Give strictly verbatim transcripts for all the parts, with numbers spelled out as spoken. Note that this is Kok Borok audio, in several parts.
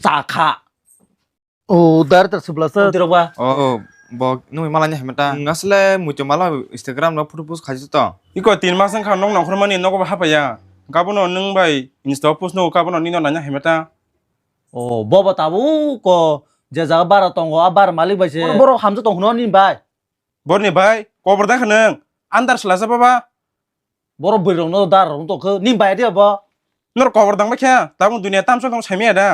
Chakha. O dar tar subla sa. Tirok ba. Oh, bo nungni mala ni hameta. Asle muitu mala Instagram no photo post khaji to. Iko tin mas wngkha nok nongkhormani nogo hapaya. Gabono nwng bai Insta post no gabono nino nanya hameta. Oh, bobo tabu ko je jaga bara tongo a bar malik bai se. Borok hamjak tong hwnwi bai. Borni bai kobor da khnang andar sla sa baba. Borok bwrwi rokno dar rok tong khe ning bai de bo. Nor kobor dang bai khe tabung dunia tamsa tong saimaya da.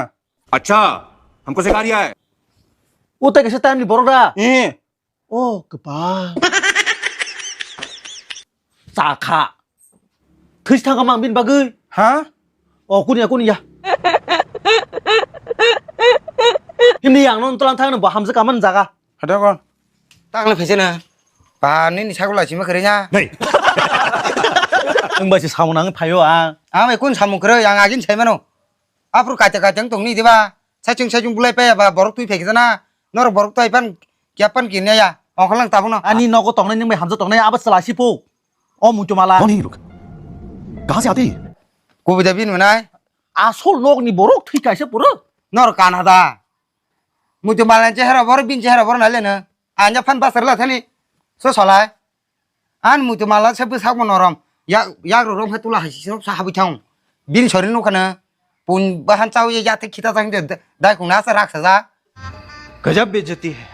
Acha, hamko sikha riya hai. O tai kaisa time ni borok da. Eh. Oh, kwbang. Chakha. Thwis thangkha mang bini bagwi. Ha? Oh, kunya, kunya. Himni yang non tlang thang bo hamjak kaman jaga. Hada kon. Tang le phaisana. Ba nini sakula sima kare nya. Nei. Ang ba si samung nang phayo ang. Ang bai kun samung kare ang agin sai mano. Aphuru kaita kaita wng tongni diba? Saichung saichung bulai paya ba borok twi phaikhe jana. Norok borok twi pan kya pan kinaya. Ongkhalang tabukno. Ani nogo tongnai nung bai hamjak tongnai abo chwla si po. O muitu mala. कौन है ये लोग? कहाँ से आते हैं ये? Kubui da bini mwnai. Asol nokni borok thwi kaisa pura. Nor kana da. Muitu mala ni chehera bor bin chehera bor nai leno. Anya phan basar la thani. So solai. An muitu mala se bwsak bo norom. Yak yak ro rom khe tula hai sirok sa habui thang. Bin sori nukha na. Pun bahan chao ye yate khita tang de dai khung na sa rak sa ja. गजब बेइज्जती है।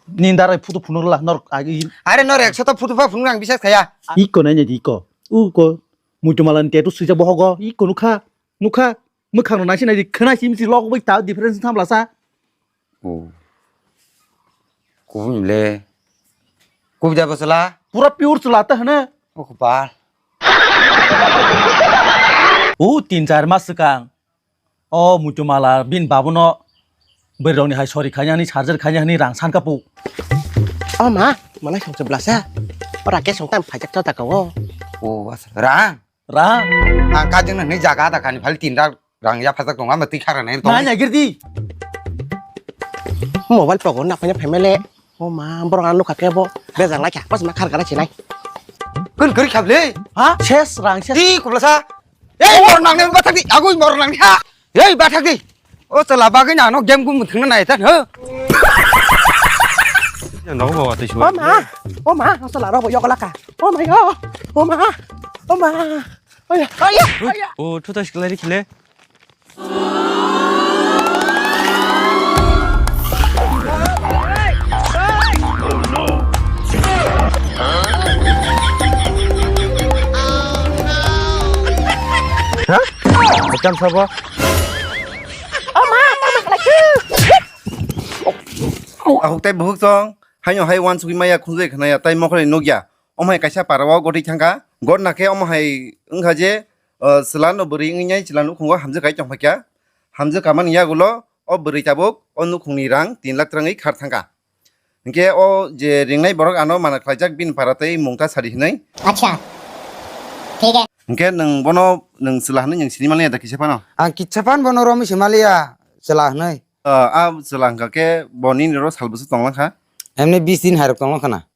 Ni darai photo phunuk la nor agi. Are nor ekso to photo pha phunuk ang bisas khaya. Iko nai ni iko. Uko. Muitu mala ni tetu swijak bohogo. Iko nukha. Nukha. Mwkhang no naisi nai di khwna sim si log bai ta difference tham la sa. Oh. Kubui le. Kubui da bwsala. Pura pure chwla ta hwna. O khopal. O tin char mas swkang. O muitu mala bin babuno bwrwi rokni hai sori khaina hwnwi surgery khaina hwnwi rang san kapu. O ma, malai song se blasa. Ora ke song tam phajak ta ta ka o. O, rang. Rang. Ang kajeng na hwnwi jaga da kani phali tin rang rang ya phajak tong ama twi khara nai tong. Nai nai girdi. Mobile pogo na phanya family. O ma, borok ano kha kebo bejak lai kha. Pas ma khar kana chinai. Kun kuri khable. Ha? Ses rang ses. Di kubla sa. Ei mor nang ne bathak di. Agui mor nang ha. Ei bathak di. O chala bagwi na no game gum thangna nai ta ho. No bawa tei suwa. O ma. O ma, o chala ro bo yokla ka. O ma yo. O ma. O ma. Oya, oya, oya. O thuta siklai ri khile. Ha? Bekam sabo? O ma, tama khalai. Ahuk tai buhuk song, haino hai wan sugui maya khunjui khnaya tai mokholni nukya. Omo hai kaisa para o gotwi thangkha. Gotna khe omo hai wngkha je, o, chwla no bwrwi wngwi nai chwla nukhungo hamjwk kai tongphaikha. Hamjwk kamani yagulo o bwrwi tabuk o nukhungni rang tin lakh twrwngwi khar thangkha. Hinkhe o je ringnai borok ano mana khlaijak bini para tei mungta sadi hinwi. Acha. Thik hai. Hinkhe nwng bono nwng chwla hinwi nwng sini maliya da kisa phano? Ang kisa phan bono romwi se maliya chwla hinwi. O, a chwla hwnkha khe bo nini ro sal bwswk tonglang kha? Emni bis din hai rok tonglang khana.